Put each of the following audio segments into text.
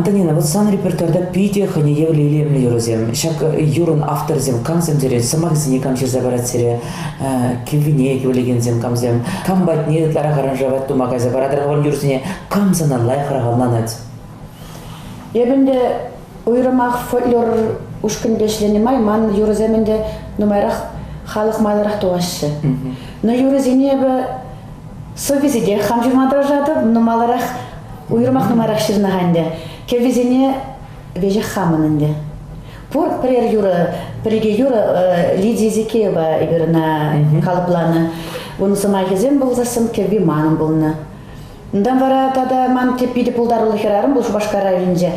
Антонина, вот сан репертуарта питӗ хӑйне евӗрлӗ илемлӗ юрӑсем. Ҫак юрӑн авторӗсем камсем сире, сӑмахӗсене кам ҫырса парать сире, кӗввине кӗвӗлекенсем камсем, кам патне ытларах аранжировать тума кайса паратӑр хӑвӑн юрӑсене, кам сана лайӑхрах ӑнланать? Эпӗ ӗнтӗ уйрӑмах фольклор ушкӑнӗпе ӗҫленӗ май ман юрӑсем ӗнтӗ нумайрах халӑх майлӑрах тухаҫҫӗ. Но юрӑсене эпӗ сӑввисене те хам ҫырма тӑрӑшатӑп, но маларах уйрӑмах нумайрах ҫырнӑ-ха ӗнтӗ. Кӗввисене веҫех хамӑн ӗнтӗ. Пур пӗрер юрӑ, пӗр-икӗ юрӑ Лидия Зекеева эпир ӑна калӑпланӑ. Ун сӑмахӗсем пулсассӑн кӗвви манӑн пулнӑ. Унтан вара тата ман тӗп питӗ пултаруллӑ хӗрарӑм вӑл Шупашкар районӗнче.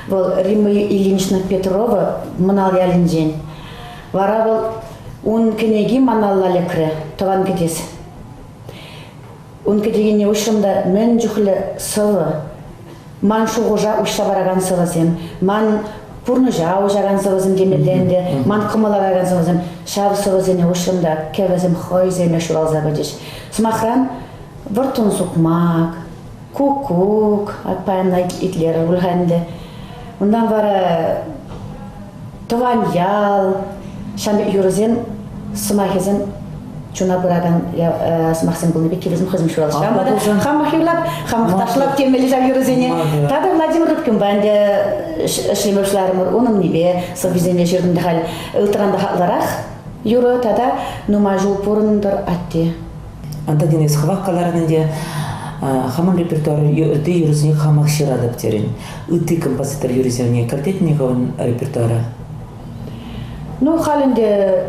Вӑл Римма Ильинична Петрова Мӑнал ялӗнчен. Вара вӑл ун кӗнеки ман алла лекрӗ, тӑван кӗтес. Ун кӗтекене уҫрӑм та мӗн чухлӗ сӑвӑ, ман шухӑша уҫса паракан сӑвӑсем, ман пурнӑҫа уҫакан сӑвӑсем темелле ӗнтӗ, ман кӑмӑла каякан сӑвӑсем. Ҫав сӑвӑсене уҫрӑм та кӗвӗсем хӑйсемех ҫуралса пычӗҫ. Сӑмахран, вӑрттӑн сукмак, куккук, паян итлерӗр пуль-ха ӗнтӗ. Унтан вара тӑван ял, ҫав юрӑсем, сӑмахӗсем чуна пыракан сӑмахсем пулнӑ пек вӗсем хӑйсем ҫуралса. Хамах юрлап, хамах ташлап темелле ҫав юрӑсене. Тата Владимир Рыбкинпа ӗнтӗ ӗҫлеме пуҫларӑмӑр. Унӑннипе сӑввисене ҫыртӑм та халь ылтӑран та хаклӑрах юрӑ тата нумай ҫул пурӑнтӑр атте. Антонина, эс хӑвах каларӑн ӗнтӗ, хамӑн репертуарти юрӑсене хамах ҫыратӑп терӗн. Ытти композитор юррисене кӗртетӗн-и хӑвӑн репертуара? Ну, халь ӗнтӗ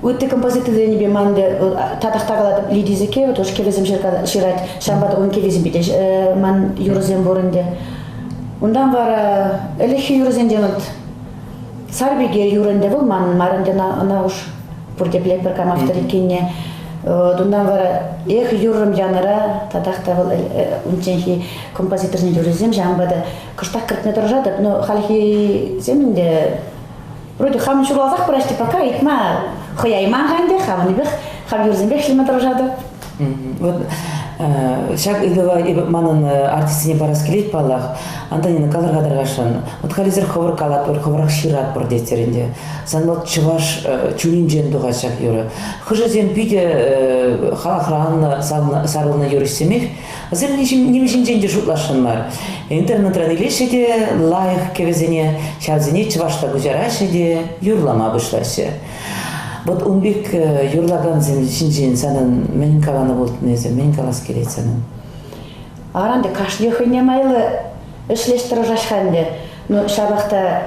ытти композиторсенепе ман ӗнтӗ татах та калатӑп Лидия Зекеева тоже кӗвӗсем ҫырать. Ҫавӑнпа та ун кӗввисемпе те ман юрӑсем пур ӗнтӗ. Унтан вара ӗлӗкхи юрӑсенчен вот Сарпике юрӑ ӗнтӗ вӑл ман мар ӗнтӗ ӑна уж пурте пӗлетпӗр кам автор иккенне. Унтан вара эх юррӑм янӑра татах та вӑл унчченхи композиторсен юррисем ҫавӑнпа та кӑштах кӗртме тӑрӑшатӑп. Но хальхисем ӗнтӗ вроде хам ҫуралсах пыраҫ пока ыйтма хӑяйман-ха ӗнтӗ, хамӑннипех хам юрӑсемпех ӗҫлеме тӑрӑшатӑп. Вот ҫак ыйтӑва эпӗ манӑн артистсене парас килет паллах. Антонина, калӑр-ха тархасшӑн. Вот халӗсӗр хӑвӑр калатпӑр, хӑвӑрах ҫыратпӑр тетӗр ӗнтӗ. Сан вӑл чӑваш чунӗнчен тухать ҫак юрӑ. Хӑшӗсем питӗ халӑхран сарӑлнӑ юрӑҫсемех. Вӗсем ним ҫинчен те шутласшӑн мар. Интернетран илеҫҫӗ те лайӑх кӗвӗсене, ҫавсене чӑвашла куҫараҫҫӗ те юрлама пуҫлаҫҫӗ. Вот ун пек юрлакансем ҫинчен санӑн мӗн каланӑ пултӑн эсӗ, мӗн калас килет санӑн? Аран та кашни хӑйне майлӑ ӗҫлес тӑрӑшать-ха ӗнтӗ. Но ҫапах та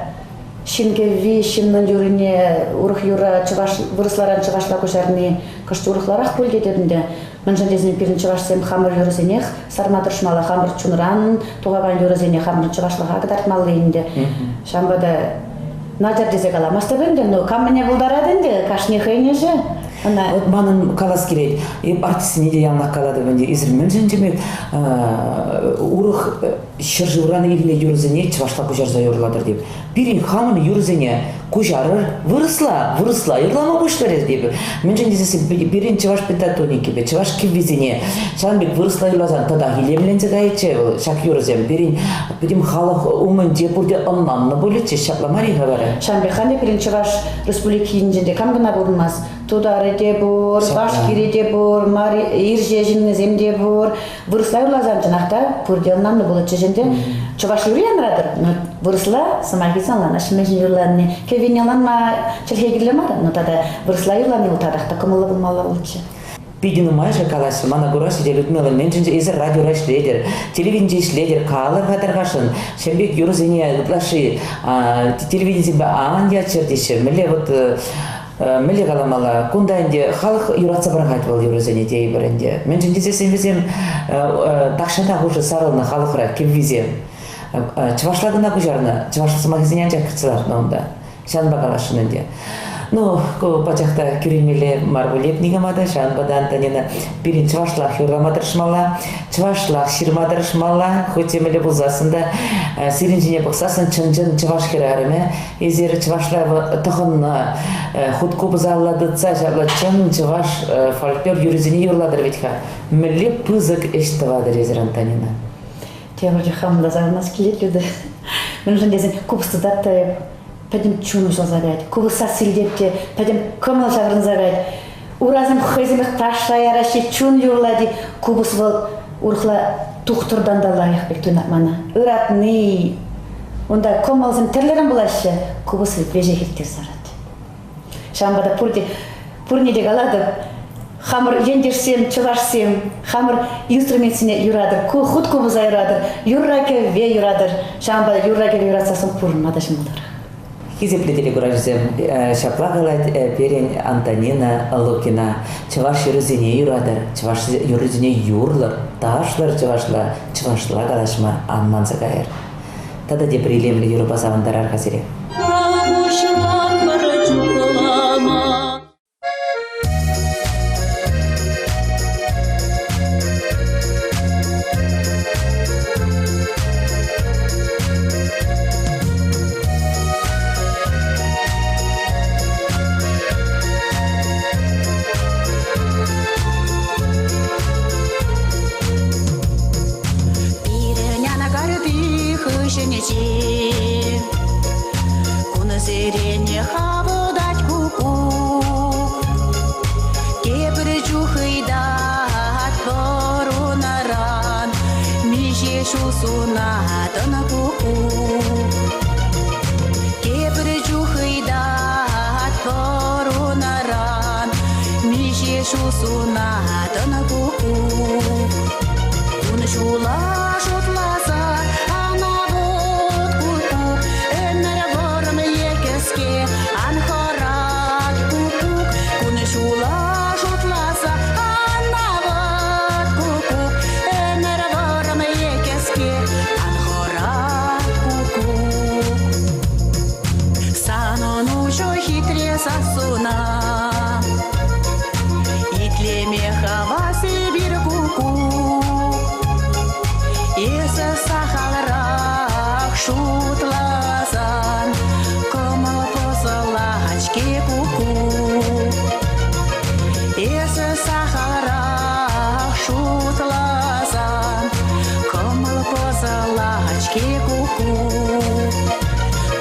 ҫын кӗвви ҫыннӑн юррине урӑх юрра чӑваш вырӑсларан чӑвашла куҫарни кӑшт урӑхларах пуль тетӗп ӗнтӗ. Мӗншӗн тесен пирӗн чӑвашсем хамӑр юрӑсенех сарма тӑрӑшмалла, хамӑр чунран тухакан юрӑсене хамӑр чӑвашлӑха кӑтартмалли ӗнтӗ. Ҫавӑнпа та начар тесе каламастӑп ӗнтӗ, но кам мӗне пултарать ӗнтӗ, кашни хӑйӗн ӗҫӗ. Ӑна Вот манӑн калас килет, эп артистсене те яланах калатӑп ӗнтӗ, эсир мӗншӗн теме урӑх ҫӗршывран илнӗ юрӑсене чӑвашла куҫарса юрлатӑр теп. Пирӗн хамӑн юрӑсене куҫарӑр вырӑсла, вырӑсла юрлама пуҫларӗ теп. Мӗншӗн тесен пирӗн чӑваш пентатоникипе, чӑваш кӗввисене ҫавӑн пек вырӑсла юрласан татах илемленсе кайӗччӗ вӑл ҫак юрӑсем. Пирӗн пӗтӗм халӑх умӗнче пурте ӑнланнӑ пулӗччӗ, ҫапла мар-и-ха вара? Ҫавӑн пек халӗ пирӗн Чӑваш Республикинче те кам кӑна пурӑнмасть. Тутарӗ те пур, башкирӗ те пур, ирҫе ҫыннисем те пур. Вырӑсла юрласан чӑнах та пурте ӑнланнӑ пулӗччӗҫ ӗнтӗ. Чӑваш юрри янратӑр, но вырӑсла сӑмахӗсем ӑнланаҫҫӗ мӗншӗн юрлани. Кӗввине ӑнланма чӗлхе кирлӗ мар, но тата вырӑсла юрлани вӑл татах та кӑмӑллӑ пулмалла пулчӗ. Питӗ нумайӑшӗ калаҫҫӗ, мана кураҫҫӗ те, Людмила, мӗншӗн эсир радиора ӗҫлетӗр, телевиденинче ӗҫлетӗр, калӑр-ха тархасшӑн, ҫын пек юрӑсене ытлашши телевиденисемпе ан яччӑр теҫҫӗ. Мӗнле вот мӗнле каламалла, кунта ӗнтӗ халӑх юратса пӑрахать вӑл юрӑсене тейӗпӗр ӗнтӗ. Мӗншӗн тесессӗн вӗсем тахҫанах уже сарӑлнӑ халӑхра кӗввисем. Чӑвашла кӑна куҫарнӑ, чӑваш сӑмахӗсене анчах кӗртсе лартнӑ унта. Ҫавӑнпа каласшӑн ӗнтӗ. Ну, ку пачах та кӳренмелле мар пуль эп никама та, ҫавӑнпа та, Антонина, пирӗн чӑвашлах юрлама тӑрӑшмалла, чӑвашлах ҫырма тӑрӑшмалла, хуть те мӗнле пулсассӑн та, сирӗн ҫине пӑхсассӑн чӑн-чӑн чӑваш хӗрарӑмӗ, эсир чӑвашла тӑхӑннӑ, хут купӑсалла тытса ҫапла чӑн чӑваш фольклор юррисене юрлатӑр вӗт-ха. Мӗнле пысӑк ӗҫ тӑватӑр эсир, Антонина? Тепӗр чух хам та савӑнас килет, Люда. Мӗншӗн тесен купӑс тытать та эп, пӗтӗм чун уҫӑлса каять. Купӑс сасси илтет те пӗтӗм кӑмӑл ҫаврӑнса каять. Урасем хӑйсемех ташша яраҫҫӗ, чун юрлать. Купӑс вӑл урӑхла тухтӑртан та лайӑх пек туйӑнать мана. Ыратни, унта кӑмӑлсем тӗрлӗрен пулаҫҫӗ, купӑс веҫех ирттерсе ларать. Ҫавӑнпа та пурте, пурне те калатӑп, хамӑр ентешсем, чӑвашсем, хамӑр инструментсене юратӑр, хут купӑса юратӑр, юрра-кӗвве юратӑр. Ҫавӑнпа юрра-кӗвве юратсассӑн пурӑнма та ҫӑмӑлтарах. Хисеплӗ телекуравҫӑсем, ҫапла калать пирӗн Антонина Лукина. Чӑваш юррисене юратӑр, чӑваш юррисене юрлӑр, ташлӑр чӑвашла, чӑвашла калаҫма ан манса кайӑр. Тата тепӗр илемлӗ юрӑпа савӑнтарар-ха сире. Пуҫлатпӑр чухлама. Пирӗн анакарти хыҫӗнче кунсерен хавӑтать куккук. Тепӗр чух ыйтать пӑрунаран, миҫе ҫул сунатӑн куккук. Тепӗр чух ыйтать пӑрунаран, миҫе ҫул сунатӑн куккук. Ун ҫула шутласа ана вут куккук, ӗмӗр вӑрӑм е кӗске ан хӑрат куккук. Кун ҫула шутласа ана вут куккук, ӗмӗр вӑрӑм е кӗске ан хӑрат куккук. Санӑн уҫӑ хитре сассуна Итлеме хавас эпир куккук. Эсӗ сахалрах шутласан Кӑмӑл пӑсӑлать-ҫке куккук. Эсӗ сахалрах шутласан Кӑмӑл пӑсӑлать-ҫке куккук.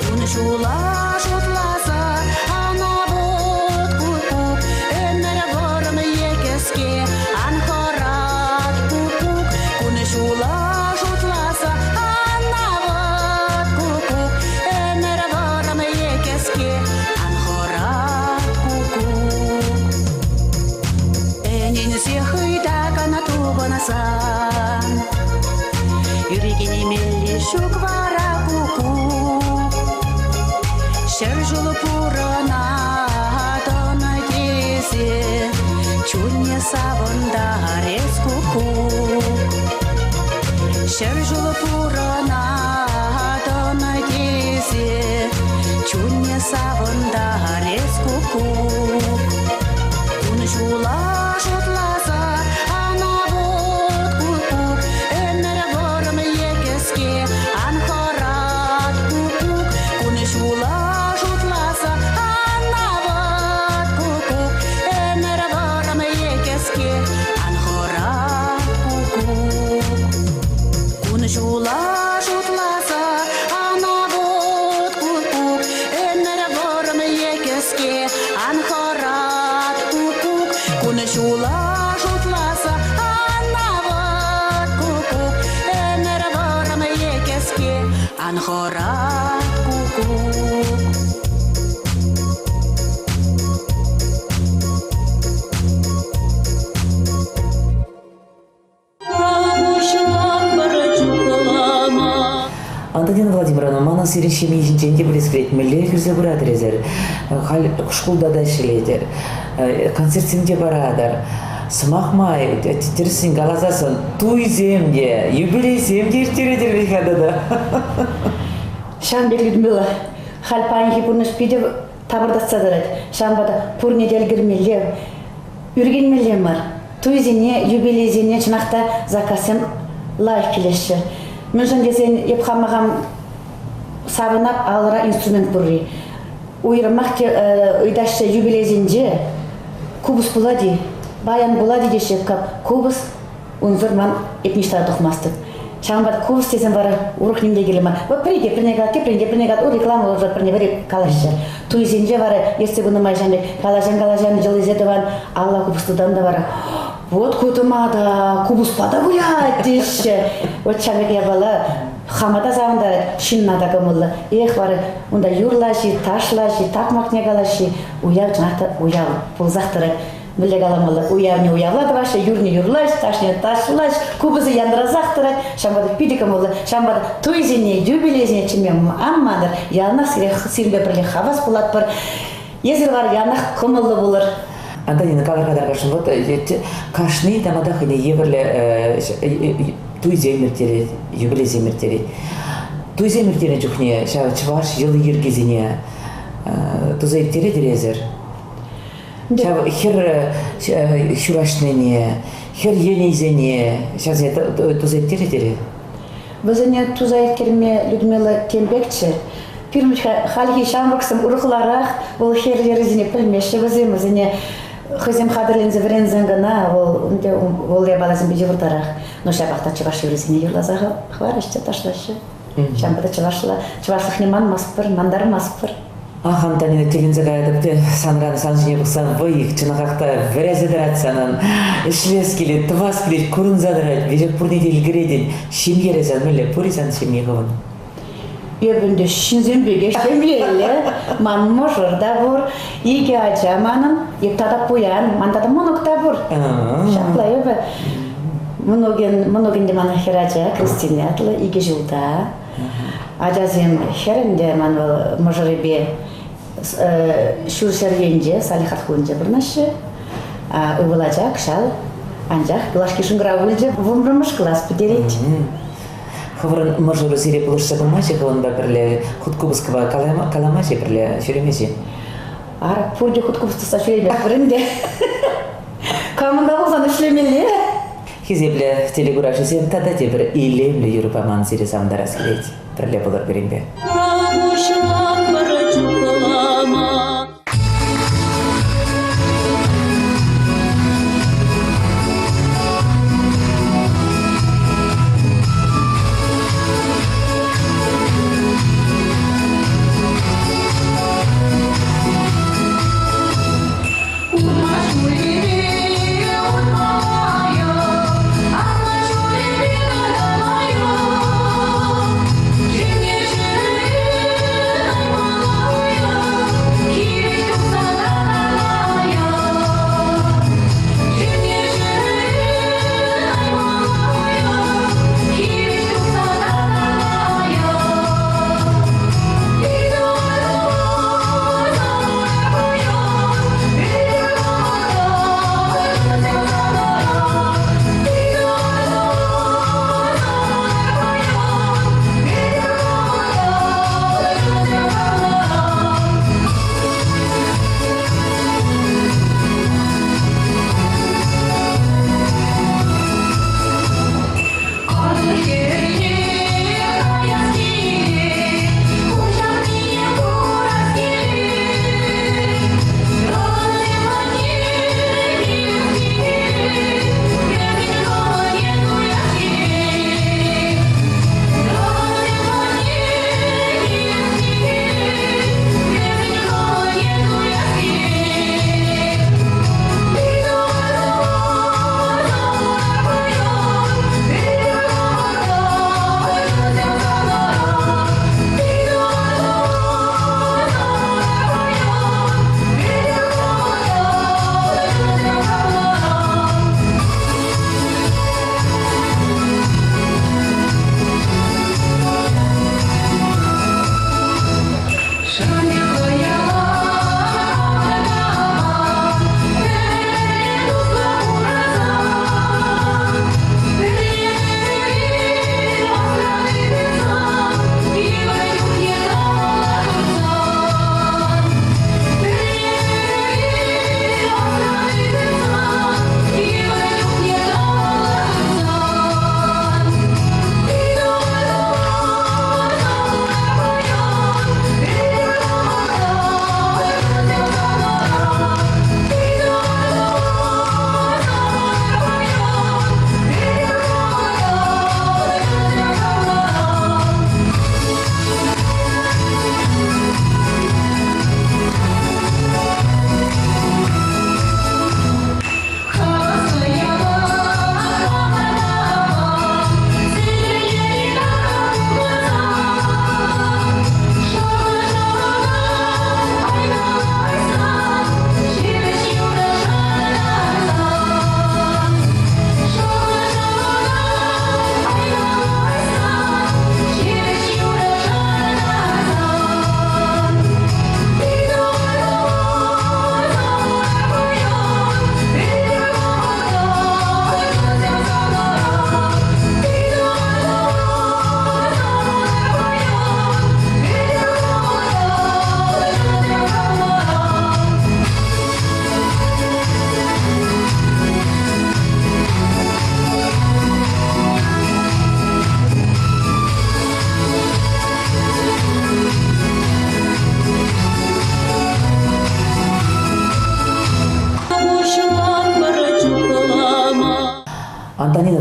Кун ҫула шутласа ана вут куккук, ӗмӗр вӑрӑм е кӗске ан хӑрат куккук. Кун ҫула шутласа ана вут куккук, ӗмӗр вӑрӑм е кӗске ан хӑрат куккук. Ӗненсе хӑйтакан тупӑнсан Ӳркенмелли ҫук вара куккук. Ҫӗршыв пурӑнатӑн тесе Чунне савӑнтарес куккук. Ҫӗршыв пурӑнатӑн тесе Чунне савӑнтарес куккук. Кун ҫула шутласа ана вут куккук, ӗмӗр вӑрӑм е кӗске ан хӑрат куккук. Кун ҫула шутласа ана вут куккук, ӗмӗр вӑрӑм е кӗске ан хӑрат куккук. Кун ҫула шутласа ана вут куккук, ӗмӗр вӑрӑм е кӗске ан хӑрат куккук. Кун ҫула шутласа ана вут куккук, ӗмӗр вӑрӑм е кӗске ан хӑрат куккук. Антонина Владимировна, манӑн сирӗн ҫемье ҫинчен те пӗлес килет. Мӗнле кӳрсе пыратӑр эсир? Халь шкулта та ӗҫлетӗр, концертсем те паратӑр. Сӑмах май, тӗрӗссӗн каласассӑн, туйсем те, юбилейсем те ирттеретӗр вӗт-ха тата. Ҫавӑн пек, Людмила, халь паянхи пурнӑҫ питӗ тапӑртатса тӑрать. Ҫавӑнпа та пурне те ӗлкӗрмелле, ӳркенмелле мар. Туйсене, юбилейсене чӑнах та заказсем лайӑх килеҫҫӗ. Мӗншӗн тесен эп хама хам савӑнап алӑра инструмент пурри. Уйрӑмах те ыйтаҫҫӗ юбилейсенче купӑс пулать-и, баян пулать-и теҫҫӗ. Купӑс унсӑр ман эп ниҫта тухмастӑп. Ҫавӑнпа курс тесен вара урӑх ним те кирлӗ мар. Вот пӗри те пӗрне калать, теприн те пӗрне калать, у реклама уже пӗрне пӗри калаҫҫӗ. Туйсенче вара ертсе пынӑ май ҫан пек калаҫан-калаҫан йӑлисе тӑван алла купӑс тытан та вара вот ку тӑма та купӑспа та вылять теҫҫӗ. Вот ҫав пек япала хама та савӑнтарать, ҫынна та кӑмӑллӑ. Эх, вара унта юрлаҫи, ташлаҫи, такмакне калаҫҫи. Уяв чӑнах та уяв пулсах тӑрать. Мӗнле каламалла, уявне уявла тӑваҫҫӗ, юрне юрлаҫ, ташне ташлаҫ, купӑсӗ янрасах тӑрать. Ҫавӑнпа та питӗ кӑмӑллӑ. Ҫавӑнпа та туйсене, юбилейсене чӗнме ан манӑр. Яланах сире сирӗнпе пӗрле хавас пулатпӑр. Эсир вара яланах кӑмӑллӑ пулӑр. Антонина, калӑр-ха тархасшӑн, вот кашни тамада хӑйне евӗрлӗ туйсем ирттерет, юбилейсем ирттерет. Туйсем ирттернӗ чухне ҫав чӑваш йӑли-йӗркисене туса ирттеретӗр эсир? Ҫав хӗр ҫураҫнине, хӗр енӗсене ҫавсене туса ирттеретӗр-и? Вӗсене туса ирттерме Людмила тем пекчӗ. Пирӗн хальхи ҫамрӑксем урӑхларах вӑл хӗр йӗрӗсене пӗлмеҫҫӗ вӗсем, вӗсене хӑйсем хатӗрленсе вӗренсен кӑна вӑл ӗнтӗ вӑл япаласемпе йывӑртарах. Но ҫапах та чӑваш юррисене юрласа хӑвараҫҫӗ, ташлаҫҫӗ. Ҫавӑнпа та чӑвашла, чӑвашлӑхне манмастпӑр, мантармастпӑр. Ах, Антонина, тӗлӗнсе каятӑп те санран сан ҫине пӑхсан вӑй чӑнахах та вӗресе тӑрать санӑн. Ӗҫлес килет, тӑвас килет, курӑнса тӑрать, веҫех пурне те ӗлкӗретӗн. Ҫемьере сан мӗнле, пур-и сан ҫемье хӑвӑн? Эп ӗнтӗ ҫынсем пекех ҫемьеллӗ. Ман мӑшӑр та пур, икӗ ача манӑн. Эп тата пуян, ман тата мӑнук та пур. Ҫапла эпӗ. Мӑнукӗн, мӑнукӗн те манӑн хӗрача, Кристина ятлӑ, икӗ ҫулта. Ачасем хӗр ӗнтӗ ман вӑл мӑшӑрӗпе ҫурҫӗр енче Салихард хулинче пурӑнаҫҫӗ. Ывӑл ача кӑҫал анчах юлашки шӑнкӑрав пулчӗ, вунпӗрмӗш класс пӗтерет. Хӑвӑрӑн мӑшӑру сире пулӑшса пымасть-и хӑвӑнпа пӗрле хуткупӑскӑпа каламасть-и пӗрле ҫӳремест-и? Ара, пурте хуткупӑс тытса ҫӳреместпӗр ӗнтӗ. Камӑн та пулсан ӗҫлемелле. Хисеплӗ телекуравҫӑсем тата тепӗр илемлӗ юрӑпа ман сире савӑнтарас килет. Пӗрле пулӑр пирӗнпе. Пуҫлатпӑр чухлама.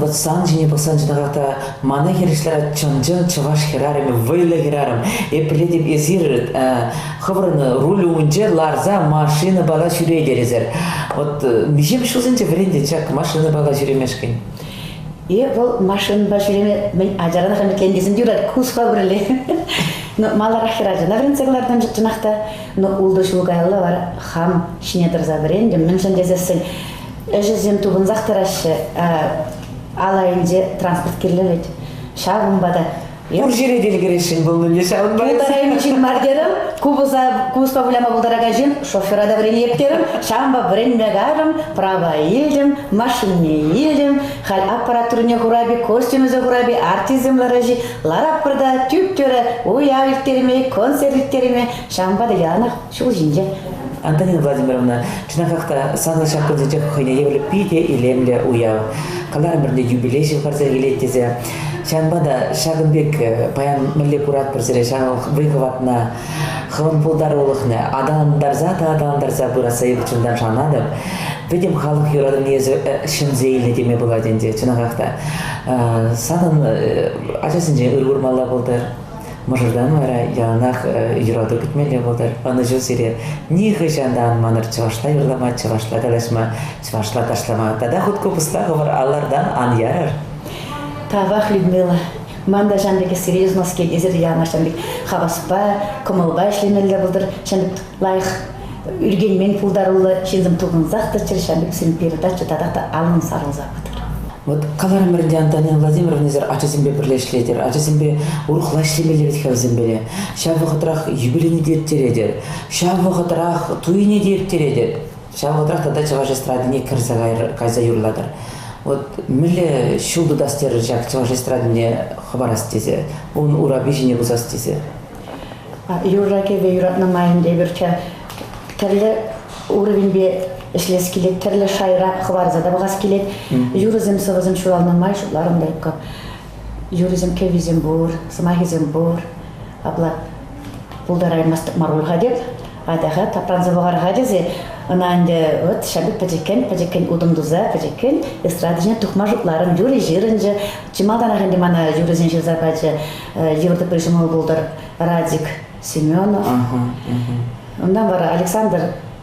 Вот сан ҫине пӑхсан чӑнахах та мана хирӗҫле чӑн-чӑн чӑваш хӗрарӑмӗ, вӑйлӑ хӗрарӑм. Эп пӗлетӗп, эсир хӑвӑрӑн руль умӗнче ларса машинӑпала ҫӳретӗр эсир. Вот миҫемӗш ҫулсенче вӗрентӗн ҫак машинӑпала ҫӳремешкӗн? Е вӑл машинӑпа ҫӳреме мӗн ачаранах ӗмӗтленнисем юрать, куспа пӗрле. Но маларах хӗрачана вӗрентсе кӑлартӑм чӑнах та, но ултӑ ҫул каялла вара хам ҫине тӑрса вӗрентӗм. Мӗншӗн тесессӗн ӗҫӗсем тупӑнсах тӑраҫҫӗ. Ал айӗнче транспорт кирлӗ вӗт. Ҫавӑнпа та Пур ҫӗре те ӗлкӗресшӗн пулнӑ ҫавӑнпа. Пултарайми ҫын мар терӗм. Купӑса купӑспа выляма пултаракан ҫын шофера та вӗренеп терӗм. Ҫавӑнпа вӗренме кайрӑм, права илтӗм, машине илтӗм. Халь аппаратурине хурапи, костюмӗсем хурапи, артистсем лараҫҫӗ. Ларатпӑр та тӳп-тӳрӗ уяв ирттерме, концерт ирттерме. Ҫавӑнпа та яланах ҫул ҫинче. Антонина Владимировна, чӑнахах та санӑн ҫак кунсенче хӑйне евӗрлӗ питӗ илемлӗ уяв. Каларӑмӑр ӗнтӗ юбилей ҫывхарса килет тесе. Ҫавӑнпа та ҫакӑн пек паян мӗнле куратпӑр сире ҫав вӑй-хӑватна, хӑвӑн пултарулӑхне аталантарса та аталантарса пырасса эпӗ чунтан шанатӑп. Пӗтӗм халӑх юратӑвне эсӗ ҫӗнсе илнӗ теме пулать ӗнтӗ, чӑнахах та. Санӑн ачасенчен ыр курмалла пултӑр. Мӑшӑртан вара яланах юрату кӗтмелле пултӑр. Ӑнӑҫу сире нихӑҫан та ан манӑр чӑвашла юрлама, чӑвашла калаҫма, чӑвашла ташлама. Тата хут купӑста хӑвӑр аллӑртан ан ярӑр. Тавах, Людмила. Ман та ҫан пек серьезно килет. Эсир яланах ҫан пек хаваспа, кӑмӑлпа ӗҫлемелле пултӑр. Ҫан пек лайӑх ӳркенмен пултаруллӑ ҫынсем тупӑнсах тӑччӑр, ҫан пек сирӗн передача татах та аллӑн сарӑлса пытӑр. Вот каларӑмӑр ӗнтӗ Антонина Владимировна эсир ачасемпе пӗрле ӗҫлетӗр, ачасемпе урӑхла ӗҫлемелле вӗт-ха вӗсемпеле. Ҫав вӑхӑтрах юбилейне те ирттеретӗр, ҫав вӑхӑтрах туйне те ирттеретӗр, ҫав вӑхӑтрах тата чӑваш эстрадине кӗрсе кайса юрлатӑр. Вот мӗнле ҫул тытас терӗр ҫак чӑваш эстрадине хӑпарас тесе, ун урапи ҫине пусас тесе? Юрра-кӗвве юратнӑ май ӗнтӗ эпир тӗрлӗ уровеньпе ӗҫлес килет, тӗрлӗ шайра хӑварса та пӑхас килет. Юрӑсем, сӑвӑсем ҫуралнӑ май шутларӑм та юкка. Юрӑсем кӗввисем пур, сӑмахӗсем пур. Апла пултараймастӑп мар пуль-ха теп. Атя-ха, тапранса пӑхар-ха тесе ӑна ӗнтӗ вот ҫав пек пӗчӗккӗн, пӗчӗккӗн утӑм туса, пӗчӗккӗн эстрада ҫине тухма шутларӑм. Юрӑ ҫырӑнчӗ. Чи малтанах ӗнтӗ мана юрӑсем ҫырса пачӗ йывӑр тӑпри ҫӑмӑл пултӑр Радик Семенов. Унтан вара Александр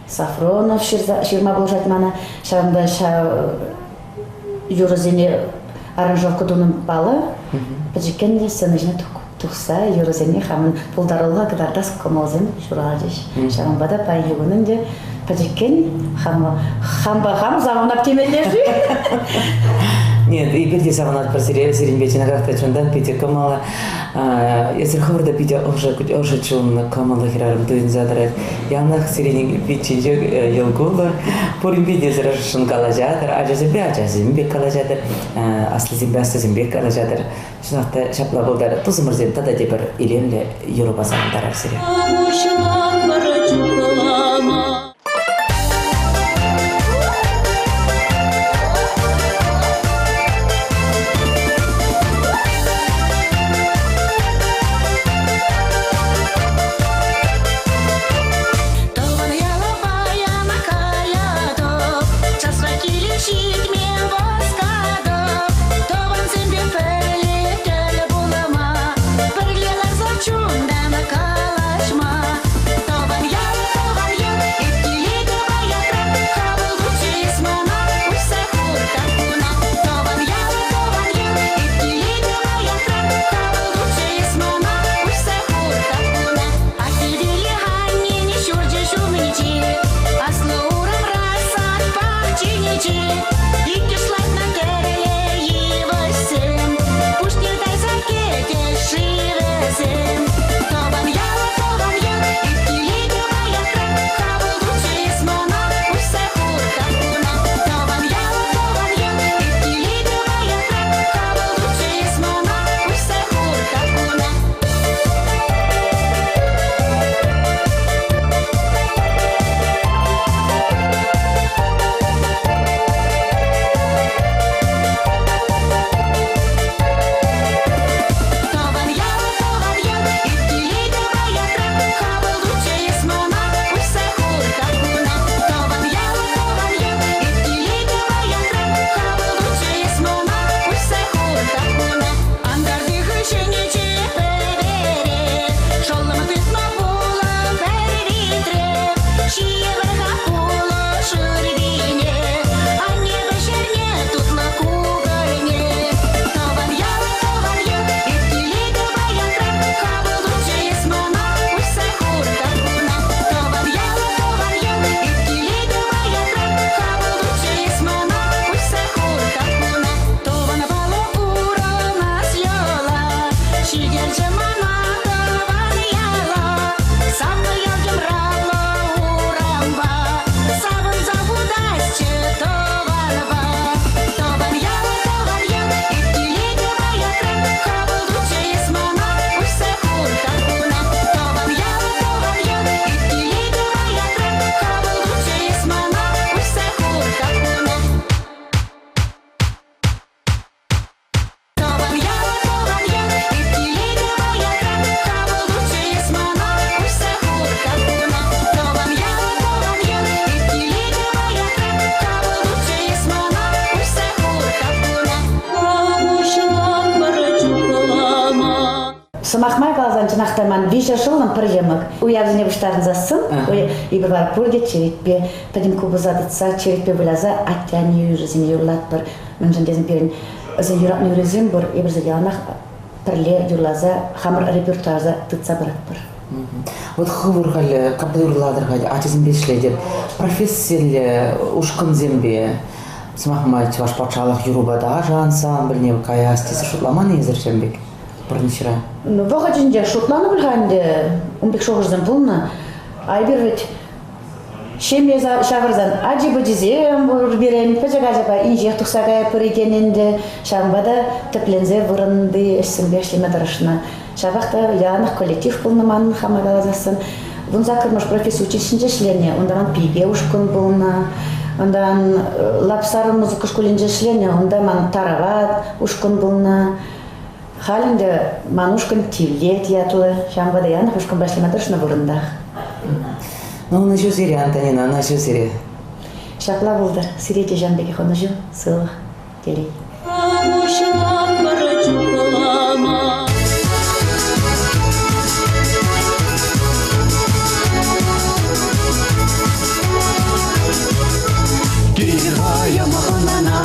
Сафронов ҫырма пулӑшать мана. Ҫавӑнпа ҫав юрӑсене аранжировка тунӑ паллӑ. Пӗчӗккӗн те сцена ҫине тухса юрӑсене хамӑн пултарулӑха кӑтартас кӑмӑлсем ҫуралчӗҫ. Ҫавӑнпа та паянхи кун ӗнтӗ пӗчӗккӗн хампа хам савӑнап темелле-ши? Нет, эпир те савӑнатпӑр сире, сирӗнпе чӑнахах та чунтан питӗ кӑмӑллӑ. Эсир хӑвӑр та питӗ ӑшӑ, ӑшӑ чунлӑ, кӑмӑллӑ хӗрарӑм туйӑнса тӑрать. Яланах сирӗн пит ҫинче йӑл кулӑ. Пуринпе те эсир ӑшшӑн калаҫатӑр, ачасемпе ачасем пек калаҫатӑр, аслисемпе аслисем пек калаҫатӑр. Чӑнах та ҫапла пултар. Тусӑмӑрсем тата тепӗр илемлӗ юрӑпа савӑнтарар сире. Пуҫлатпӑр чухлама. Тӑван яла паяна каятӑп, часра киле ҫитме васкатӑп. Тӑвансемпе пӗрле тӗл пулма, пӗрле ларса чунтан калаҫма. Тӑван ял, тӑван ял, эп. Сӑмах май каласан, чӑнах та ман виҫӗ шӑллӑм пӗр йӑмӑк. Уявсене пуҫтарӑнсассӑн эпир вара пурте черетпе, пӗтӗм купӑса тытса, черетпе выляса атте-анне юррисене юрлатпӑр. Мӗншӗн тесен пирӗн вӗсен юратнӑ юррисем пур, эпир яланах пӗрле юрласа хамӑр репертуарта тытса пыратпӑр. Вот хӑвӑр халь капла юрлатӑр халь, ачасемпе ӗҫлетӗр. Профессиллӗ ушкӑнсемпе, сӑмах май, Чӑваш патшалӑх юрӑпа ташӑ ансамбльне каяс тесе шутламан-и эсир ҫавӑн пек пурнӑҫра? Вӑхӑтӗнче шутланӑ пуль-ха ӗнтӗ, ун пек шухӑшсем пулнӑ. А эпир вӗт ҫемье ҫавӑрсан ачи-пӑчисем пур пирӗн, пӗчӗк ачапа инҫех тухса каятпӑр иккен ӗнтӗ. Ҫавӑнпа та тӗпленсе вырӑнти ӗҫсемпе ӗҫлеме тӑрӑшнӑ. Ҫапах та яланах коллектив пулнӑ ман хама каласассӑн. 18-мӗш професси училищинче ӗҫленӗ, унтан пике ушкӑн пулнӑ, унтан Лапсар музыка шкулӗнче ӗҫленӗ, унта ман Тарават ушкӑн пулнӑ. Халь ӗнтӗ ман ушкӑн Тивлет ятлӑ, ҫавӑнпа та яланах ушкӑнпа ӗҫлеме тӑрӑшнӑ вырӑнтах. Ну, ӑнӑҫу сире, Антонина, ӑнӑҫу сире. Ҫапла пултӑр. Сире те ҫавӑн пекех ӑнӑҫу, сывлӑх, телей. Тихая маханана,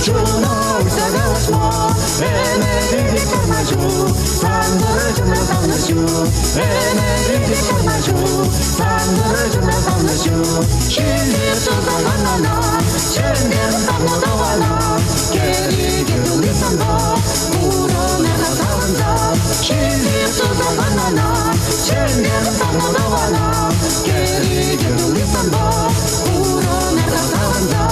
чуна уҫса калаҫма, Ӗмӗрӗпе савнаҫу, сантӑрӑшӑна савнаҫу, Ӗмӗрӗпе савнаҫу, сантӑрӑшӑна савнаҫу. Ҫӳле тусанана, чӗнтер савнӑ тӑвана, Кӗреке тулли санпа, пурӑнар савӑнса. Ҫӳле тусанана, чӗнтер савнӑ тӑвана, Кӗреке тулли санпа, пурӑнар савӑнса.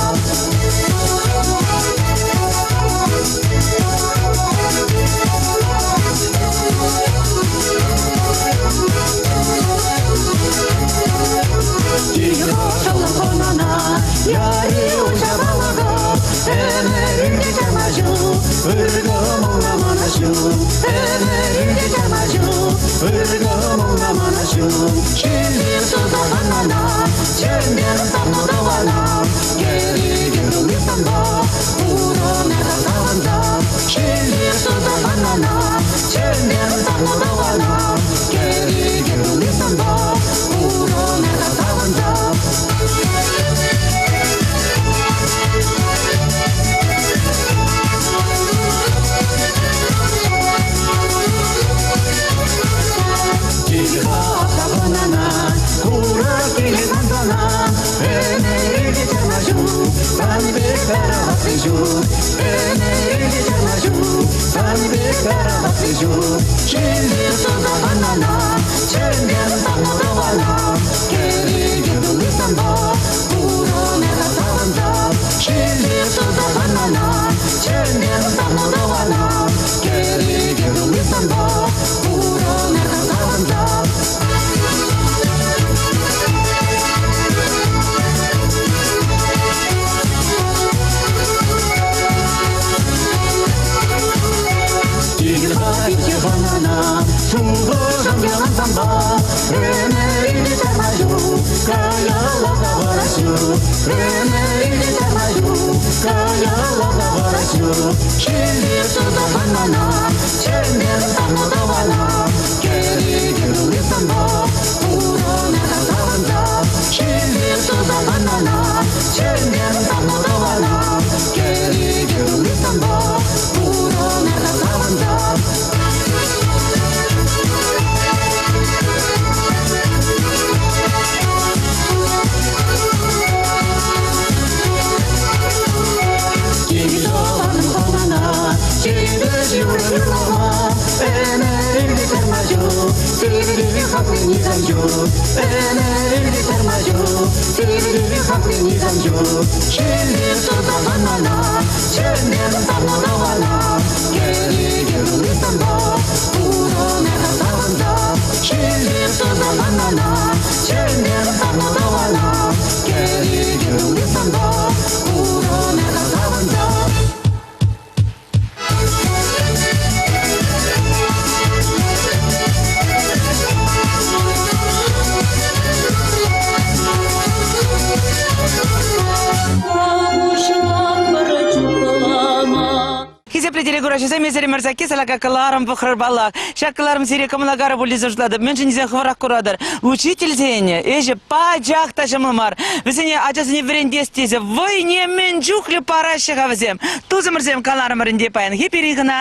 Хисеплӗ телекураҫӑ Ачасем, эсир Мӑрсакки салака кӑларӑм пӑхрӑр паллах. Ҫак кӑларӑм сире кӑмӑла пуль тесе шутлатӑп. Мӗншӗн тесен хӑвӑрах куратӑр. Учительсен ӗҫӗ пачах та ҫӑмӑл мар. Вӗсене ачасене вӗрентес тесе вӑйне мӗн чухлӗ параҫҫӗ-ха вӗсем. Тусӑмӑрсем каларӑмӑр ӗнтӗ паянхи пирӗн хӑна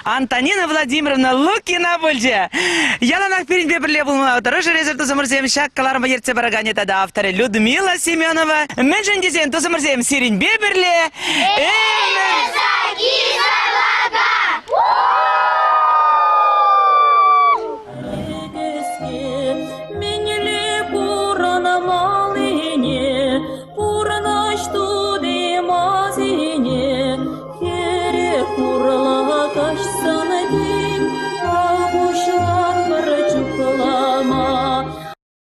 Антонина Владимировна Лукина пулчӗ. Яланах пирӗнпе пӗрле пулма тӑрӑшӑр эсир, тусӑмӑрсем. Ҫак кӑларӑма ертсе параканӗ тата авторӗ Людмила Семенова. Мӗншӗн тесен, тусӑмӑрсем, сирӗнпе пӗрле ӗмӗр Мӗнле пурӑнма?